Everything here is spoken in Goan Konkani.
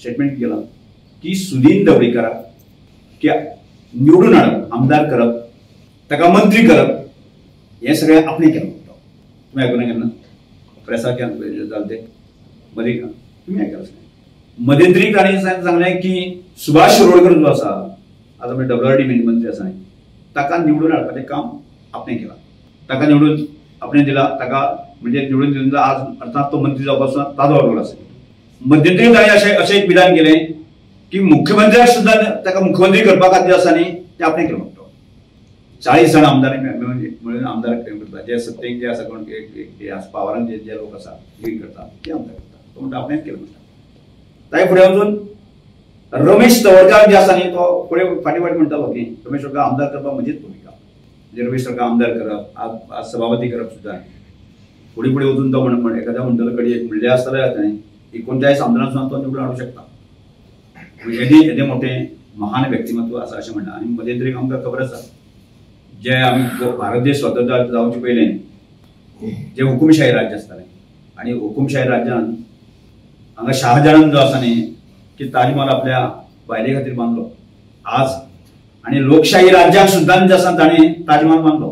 स्टेटमेंट केलां की सुदीन ढवळीकाराक की निवडून हाडप, आमदार करप, ताका मंत्री करप हें सगळें आपणें केलां. तुमी आयकूना केन्ना प्रेसाक जालें तें मदीं तुमी आयकलां. मध्यंतरी ताणें सांगलें की सुभाष शिरोडकर जो आसा आतां म्हणजे डब्ल्यूआरडी मंत्री आसा ताका निवडून हाडपाचें काम आपणें केलां. ताका निवडून आपणें दिला, ताका म्हणजे निवडून दिवन आज अर्थात तो मंत्री जावपाचो ताजो रोल आसा. मध्यंतरी ताणें अशें अशें एक विधान केलें की मुख्यमंत्र्याक सुद्दां ताका मुख्यमंत्री करपा खातीर आसा न्ही तें आपणें केलें. म्हणटा 40 जाण आमदार म्हणून आमदार करता, जे सत्तेक जे आसा कोण पावरान जे जे लोक आसा लीड करता ते आमदार करता. तो म्हणटा आपणेंच केलें म्हणटा. ताचे फुडें वचून रमेश तवडकार जे आसा न्ही तो फुडें फाटीं फाटीं म्हणटालो की रमेश तवडकार आमदार करपाक म्हजीच भुमिका, म्हणजे रमेश तवडकार आमदार करप, आज सभापती करप सुद्दां. फुडें फुडें वचून तो म्हण एखाद्या म्हणटलो घडये म्हणलें आसतलें ताणें 39 आमदारां सुद्दां तो निवडून हाडूंक शकता. येदें येदें मोठें महान व्यक्तिमत्व आसा अशें म्हणटा. आनी मध्यंतरी आमकां खबर आसा जे आमी भारत देश स्वतंत्र जावचे पयलें जे हुकुमशाही राज्य आसतालें आनी हुकुमशाही राज्यान हांगा शाहजहान जो आसा न्ही की ताजमहाल आपल्या बायले खातीर बांदलो आज, आनी लोकशाही राज्याक सुद्दां जे आसा ताणें ताजमहाल बांदलो.